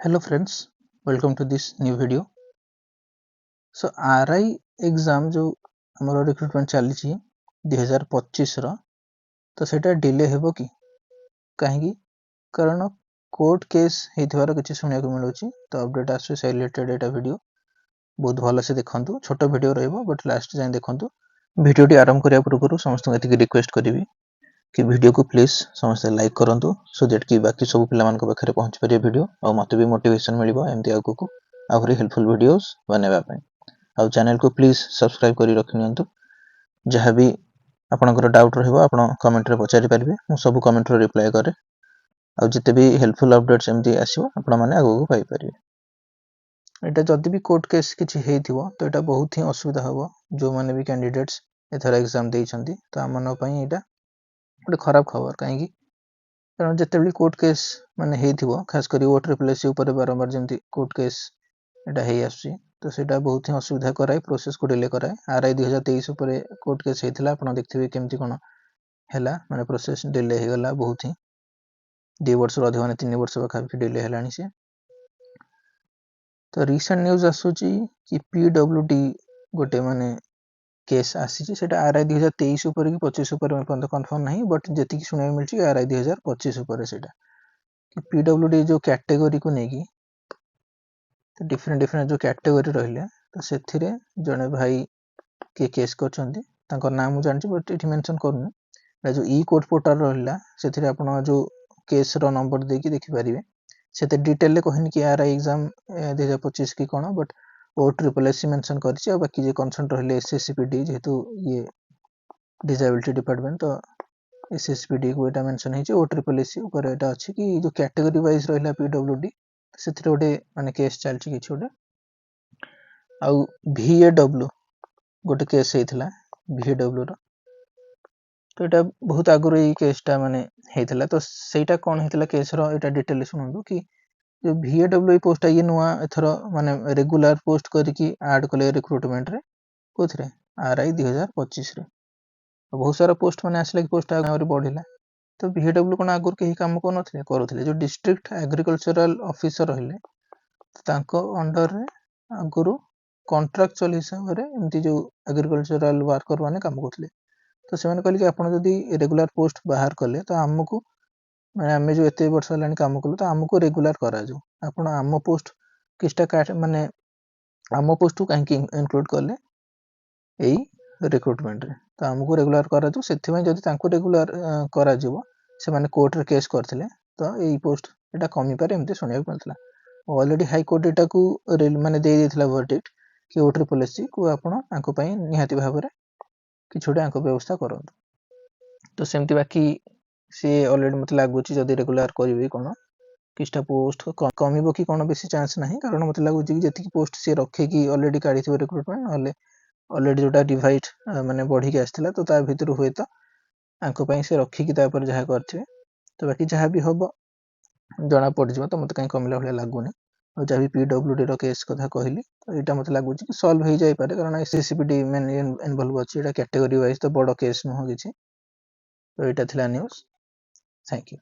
Hello friends, welcome to this new video. So RI exam ଯେଉଁ ଆମର recruitment ଚାଲିଛି 2025ର, ତ ସେଇଟା ଡିଲେ ହେବ କି? କାହିଁକି? କାରଣ କୋର୍ଟ କେସ୍ ହେଇଥିବାର କିଛି ଶୁଣିବାକୁ ମିଳୁଛି। ତ ଅପଡେଟ୍ ଆସୁଛି, ସେ ରିଲେଟେଡ୍ ଏଇଟା ଭିଡ଼ିଓ। ବହୁତ ଭଲସେ ଦେଖନ୍ତୁ, ଛୋଟ ଭିଡ଼ିଓ ରହିବ, ବଟ୍ ଲାଷ୍ଟ ଯାଏଁ ଦେଖନ୍ତୁ। ଭିଡ଼ିଓଟି ଆରମ୍ଭ କରିବା ପୂର୍ବରୁ ସମସ୍ତଙ୍କୁ ଏତିକି ରିକ୍ୱେଷ୍ଟ କରିବି କି ଭିଡ଼ିଓକୁ ପ୍ଲିଜ୍ ସମସ୍ତେ ଲାଇକ୍ କରନ୍ତୁ, ସୋ that କି ବାକି ସବୁ ପିଲାମାନଙ୍କ ପାଖରେ ପହଞ୍ଚି ପାରିବ ଭିଡ଼ିଓ ଆଉ ମୋତେ ବି ମୋଟିଭେସନ୍ ମିଳିବ ଏମିତି ଆଗକୁ ଆହୁରି ହେଲ୍ପଫୁଲ୍ ଭିଡ଼ିଓସ୍ ବନେଇବା ପାଇଁ। ଆଉ ଚ୍ୟାନେଲକୁ ପ୍ଲିଜ୍ ସବସ୍କ୍ରାଇବ୍ କରି ରଖିନିଅନ୍ତୁ। ଯାହା ବି ଆପଣଙ୍କର ଡାଉଟ୍ ରହିବ, ଆପଣ କମେଣ୍ଟରେ ପଚାରି ପାରିବେ। ମୁଁ ସବୁ କମେଣ୍ଟର ରିପ୍ଲାଏ କରେ। ଆଉ ଯେତେ ବି ହେଲ୍ପଫୁଲ୍ ଅପଡେଟ୍ସ ଏମିତି ଆସିବ, ଆପଣମାନେ ଆଗକୁ ପାଇପାରିବେ। ଏଇଟା ଯଦି ବି କୋର୍ଟ କେସ୍ କିଛି ହେଇଥିବ, ତ ଏଇଟା ବହୁତ ହିଁ ଅସୁବିଧା ହେବ ଯେଉଁମାନେ ବି କ୍ୟାଣ୍ଡିଡେଟ୍ସ ଏଥର ଏକ୍ଜାମ୍ ଦେଇଛନ୍ତି। ତ ଆମମାନଙ୍କ ପାଇଁ ଏଇଟା ଗୋଟେ ଖରାପ ଖବର। କାହିଁକି? କାରଣ ଯେତେବେଳେ କୋର୍ଟ କେସ୍ ମାନେ ହେଇଥିବ, ଖାସ କରି ଓ ଟ୍ରିପଲ୍ ଏସ୍ ଉପରେ ବାରମ୍ବାର ଯେମିତି କୋର୍ଟ କେସ୍ ଏଇଟା ହେଇ ଆସୁଛି, ତ ସେଇଟା ବହୁତ ହିଁ ଅସୁବିଧା କରାଏ, ପ୍ରୋସେସକୁ ଡିଲେ କରାଏ। ଆର୍ I 2023 ଉପରେ କୋର୍ଟ କେସ୍ ହେଇଥିଲା, ଆପଣ ଦେଖିଥିବେ କେମିତି କ'ଣ ହେଲା, ମାନେ ପ୍ରୋସେସ ଡିଲେ ହେଇଗଲା ବହୁତ ହିଁ, 2 ବର୍ଷରୁ ଅଧିକ, ମାନେ 3 ବର୍ଷ ପାଖାପାଖି ଡିଲେ ହେଲାଣି ସେ। ତ ରିସେଣ୍ଟ ନ୍ୟୁଜ୍ ଆସୁଛି କି ପିଡବ୍ଲ୍ୟୁ ଡି ଗୋଟେ ମାନେ କେସ୍ ଆସିଛି। ସେଇଟା ଆର୍ I 2023 ଉପରେ କି 25 ଉପରେ, ଏପର୍ଯ୍ୟନ୍ତ କନଫର୍ମ ନାହିଁ, ବଟ୍ ଯେତିକି ଶୁଣିବାକୁ ମିଳୁଛି, ଆର୍ I 2025 ଉପରେ ସେଇଟା, କି ପିଡବ୍ଲ୍ୟୁ ଡି ଯେଉଁ କ୍ୟାଟେଗୋରୀକୁ ନେଇକି, ତ ଡିଫରେଣ୍ଟ ଡିଫରେଣ୍ଟ ଯେଉଁ କ୍ୟାଟେଗୋରୀ ରହିଲେ, ତ ସେଥିରେ ଜଣେ ଭାଇ କିଏ କେସ୍ କରିଛନ୍ତି। ତାଙ୍କ ନାଁ ମୁଁ ଜାଣିଛି, ବଟ୍ ଏଠି ମେନସନ୍ କରୁନି। ଏଇଟା ଯେଉଁ ଇ କୋର୍ଟ ପୋର୍ଟାଲ ରହିଲା, ସେଥିରେ ଆପଣ ଯେଉଁ କେସ୍ର ନମ୍ବର ଦେଇକି ଦେଖିପାରିବେ। ସେତେ ଡିଟେଲରେ କହିନି କି ଆର୍ I exam 2025 କି କ'ଣ, but O triple S C mention କରିଛି। ଆଉ ବାକି ଯେ କନସର୍ନ ରହିଲେ S S C P D, ଯେହେତୁ ଇଏ ଡିସାବିଲିଟି ଡିପାର୍ଟମେଣ୍ଟ, ତ ଏସ୍ ଏସ୍ ପି ଡିକୁ ଏଇଟା ମେନସନ୍ ହେଇଛି। ଓ ଟ୍ରିପଲ୍ ଏସ୍ ସି ଉପରେ ଏଇଟା ଅଛି କି ଯେଉଁ କ୍ୟାଟେଗୋରୀ ୱାଇଜ୍ ରହିଲା ପିଡବ୍ଲ୍ୟୁ ଡି, ସେଥିରେ ଗୋଟେ ମାନେ କେସ୍ ଚାଲିଛି କିଛି ଗୋଟେ। ଆଉ ଭି ଏ ଡବ୍ଲ୍ୟୁ ଗୋଟେ କେସ୍ ହେଇଥିଲା ଭି ଏ ଡବ୍ଲ୍ୟୁର। ତ ଏଇଟା ବହୁତ ଆଗରୁ ଏଇ କେସ୍ଟା ମାନେ ହେଇଥିଲା। ତ ସେଇଟା କ'ଣ ହେଇଥିଲା କେସ୍ର, ଏଇଟା ଡିଟେଲ ଶୁଣନ୍ତୁ କି ଯେଉଁ ଭି ଏ ଡବ୍ଲ୍ୟୁ ଏଇ ପୋଷ୍ଟଟା ଇଏ ନୂଆ ଏଥର ମାନେ ରେଗୁଲାର ପୋଷ୍ଟ କରିକି ଆଡ୍ କଲେ ରିକ୍ରୁଟମେଣ୍ଟରେ। କୋଉଥିରେ? ଆର୍ I 2025ରେ ବହୁତ ସାରା ପୋଷ୍ଟ ମାନେ ଆସିଲା କି ପୋଷ୍ଟ ଆହୁରି ବଢ଼ିଲା। ତ ଭି ଏ ଡବ୍ଲ୍ୟୁ କ'ଣ ଆଗରୁ କେହି କାମ କରୁନଥିଲେ? କରୁଥିଲେ। ଯେଉଁ ଡିଷ୍ଟ୍ରିକ୍ଟ ଆଗ୍ରିକଲଚରାଲ ଅଫିସର ରହିଲେ, ତାଙ୍କ ଅଣ୍ଡରରେ ଆଗରୁ କଣ୍ଟ୍ରାକ୍ଚୁଆଲ ହିସାବରେ ଏମିତି ଯେଉଁ ଆଗ୍ରିକଲଚରାଲ ୱାର୍କର ମାନେ କାମ କରୁଥିଲେ। ତ ସେମାନେ କହିଲେ କି ଆପଣ ଯଦି ରେଗୁଲାର ପୋଷ୍ଟ ବାହାର କଲେ, ତ ଆମକୁ ମାନେ ଆମେ ଯେଉଁ ଏତେ ବର୍ଷ ହେଲାଣି କାମ କଲୁ, ତ ଆମକୁ ରେଗୁଲାର କରାଯାଉ। ଆପଣ ଆମ ପୋଷ୍ଟ କିଛିଟା ମାନେ ଆମ ପୋଷ୍ଟକୁ କାହିଁକି ଇନକ୍ଲୁଡ କଲେ ଏଇ ରିକ୍ରୁଟମେଣ୍ଟରେ? ତ ଆମକୁ ରେଗୁଲାର କରାଯାଉ। ସେଥିପାଇଁ ଯଦି ତାଙ୍କୁ ରେଗୁଲାର କରାଯିବ, ସେମାନେ କୋର୍ଟରେ କେସ୍ କରିଥିଲେ, ତ ଏଇ ପୋଷ୍ଟ ଏଇଟା କମିପାରେ, ଏମିତି ଶୁଣିବାକୁ ମିଳିଥିଲା। ଅଲରେଡ଼ି ହାଇକୋର୍ଟ ଏଟାକୁ ମାନେ ଦେଇ ଦେଇଥିଲା ଭର୍ଡିକ୍ଟ କି ଓ ଟ୍ରିପଲ୍ ଏସ୍ କୁ ଆପଣ ତାଙ୍କ ପାଇଁ ନିହାତି ଭାବରେ କିଛି ଗୋଟେ ଆଙ୍କ ବ୍ୟବସ୍ଥା କରନ୍ତୁ। ତ ସେମିତି ବାକି ସିଏ ଅଲରେଡ଼ି ମୋତେ ଲାଗୁଛି ଯଦି ରେଗୁଲାର କରିବେ କ'ଣ କିଛିଟା ପୋଷ୍ଟ କମିବ କି କ'ଣ, ବେଶୀ ଚାନ୍ସ ନାହିଁ। କାରଣ ମୋତେ ଲାଗୁଛି କି ଯେତିକି ପୋଷ୍ଟ ସିଏ ରଖିକି ଅଲରେଡ଼ି କାଢ଼ିଥିବ ରିକ୍ରୁଟମେଣ୍ଟ, ନହେଲେ ଅଲରେଡ଼ି ଯେଉଁଟା ଡିଭାଇଡ୍ ମାନେ ବଢ଼ିକି ଆସିଥିଲା, ତ ତା ଭିତରୁ ହୁଏତ ଆଙ୍କ ପାଇଁ ସେ ରଖିକି ତାପରେ ଯାହା କରିଥିବେ। ତ ବାକି ଯାହା ବି ହବ ଜଣା ପଡ଼ିଯିବ। ତ ମୋତେ କାହିଁ କମିଲା ଭଳିଆ ଲାଗୁନି। ଆଉ ଯାହା ବି ପି ଡବ୍ଲ୍ୟୁ ଡିର କେସ୍ କଥା କହିଲି, ତ ଏଇଟା ମୋତେ ଲାଗୁଛି କି ସଲ୍ଭ ହେଇଯାଇପାରେ, କାରଣ S S C P D main involve ଅଛି। ଏଇଟା କ୍ୟାଟେଗୋରୀ ୱାଇଜ୍, ତ ବଡ଼ କେସ୍ ନୁହଁ କିଛି। ତ ଏଇଟା ଥିଲା ନ୍ୟୁଜ୍। Thank you.